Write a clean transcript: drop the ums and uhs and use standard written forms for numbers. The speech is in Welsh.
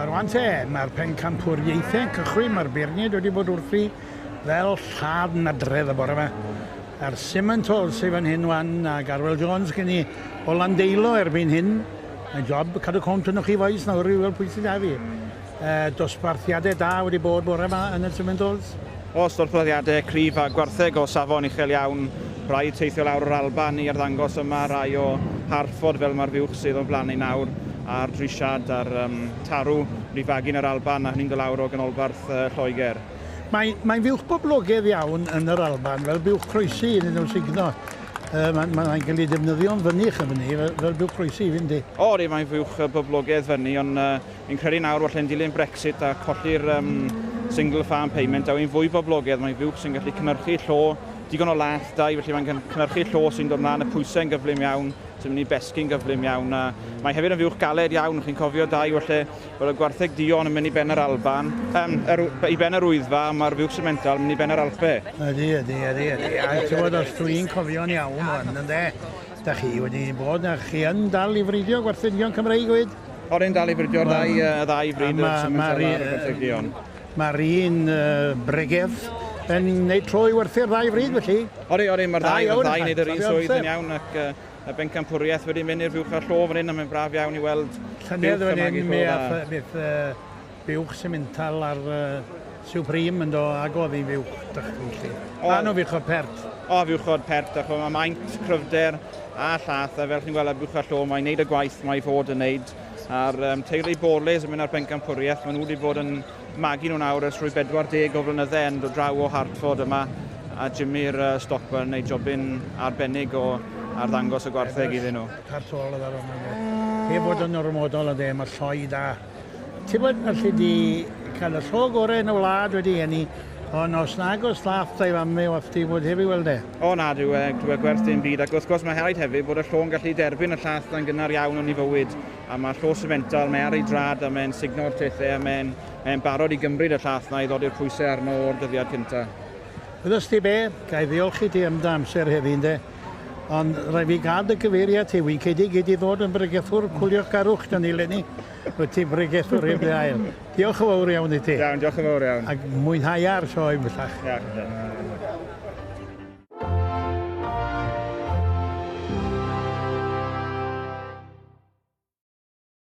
Wel rwan te, mae'r pencampwriaethau'n cychwyn, mae'r beirniaid wedi bod wrthi fel lladd nadredd y bore yma. A'r Simmental sydd fan hyn wan, a Garwel Jones gen i o Landeilo erbyn hyn. Mae'n job cadw cont yno chi fois nawr i weld pwy sydd â fi. E, dosbarthiadau da wedi bod bore yma yn y Simmentals. Oes, dosbarthiadau cryf a gwartheg o safon uchel iawn. Rhai teithio lawr o'r Alban i arddangos yma, rhai o Hertford fel mae'r fuwch sydd o'n blaen ni nawr, a'r Drisiad a'r um, Tarw wedi fagu yn yr Alban a hynny'n dod lawr o ganolbarth uh, Lloegr. Mae'n mae fuwch boblogaidd iawn yn yr Alban, fel buwch croesi yn nhw'n sugno. Uh, Mae'n ma, ma cael ei defnyddio'n fynych yn fyny, fel, fel buwch croesi i fynd i. O, di, mae'n fuwch boblogaidd fyny, ond uh, Fi'n credu nawr falle yn dilyn Brexit a colli'r um, single farm payment, daw hi'n fwy boblogaidd, mae'n fuwch sy'n gallu cynhyrchu llo, digon o lath da i, felly mae'n cynhyrchu llo sy'n dod mlaen y pwysau yn gyflym iawn, sy'n mynd i besgi'n gyflym iawn. A mae hefyd yn fuwch galed iawn, chi'n cofio dau falle bod y gwartheg duon yn mynd i ben yr Alban, um, er, i ben yr Wyddfa, a mae'r fuwch semental yn mynd i ben yr Alpe. Ydy, ydy, ydy, ydy. A ti'n gwybod, os dwi'n cofio'n iawn, wan, ynde, da chi wedi bod, a chi yn dal i fridio gwartheg duon Cymreig, wyd? Oren dal i fridio'r ddau, y ddau frid, y Simmental a'r Gwartheg Duon. Mae'r un bregeth yn gwneud tro i werthu'r ddau fryd, felly. Ori, ori, mae'r ddau, mae'r ddau wneud yr un swydd yn iawn ac y bencampwriaeth wedi mynd i'r fuwch a'r llo fan hyn a mae'n braf iawn i weld Llynedd fan hyn, mi ath buwch Simmental ar Supreme yn do, ac oedd hi'n fuwch dychrynllyd. Ma nhw'n fuchod pert. O, fuchod pert, ac mae maint, cryfder a llath, a fel chi'n gweld ar buwch a llo, mae'n neud y gwaith mae fod yn neud. A'r um, teulu Borles yn mynd ar bencampwriaeth, maen nhw wedi bod yn magu nhw nawr ers rhyw 40 o flynyddau yn dod draw o Hartford yma, a Jimmy'r uh, Stockburn yn neud jobyn arbennig o arddangos y gwartheg iddyn nhw. Pert ôl oedd ar hwnna. Heb fod yn ormodol o de, mae lloi da. Ti'n bod, allu di cael y llo gorau yn y wlad wedi eni, ond os nag oes llath da'i fam e, wath ti fod heb i weld e. O na, dyw e, dyw e gwerth dim byd, ac wrth gwrs mae rhaid hefyd bod y llo'n gallu derbyn y llath na'n gynnar iawn yn ei fywyd, a mae llo semental, mae ar ei drad a mae'n sugno'r pethau a mae'n mae barod i gymryd y llath na i ddodi'r pwysau arno o'r dyddiad cyntaf. Wyddost ti be, ga i ddiolch i ti am dy amser heddi ynde, ond rhaid fi gael dy gyfeiriad ti, wy'n credu gei di ddod yn bregethwr chwiliogarwch da ni leni, wyt ti'n bregethwr heb dy ail. Diolch yn fawr iawn i ti. Iawn, diolch yn fawr iawn. Ac mwynhau ar sioe bellach. Diolch.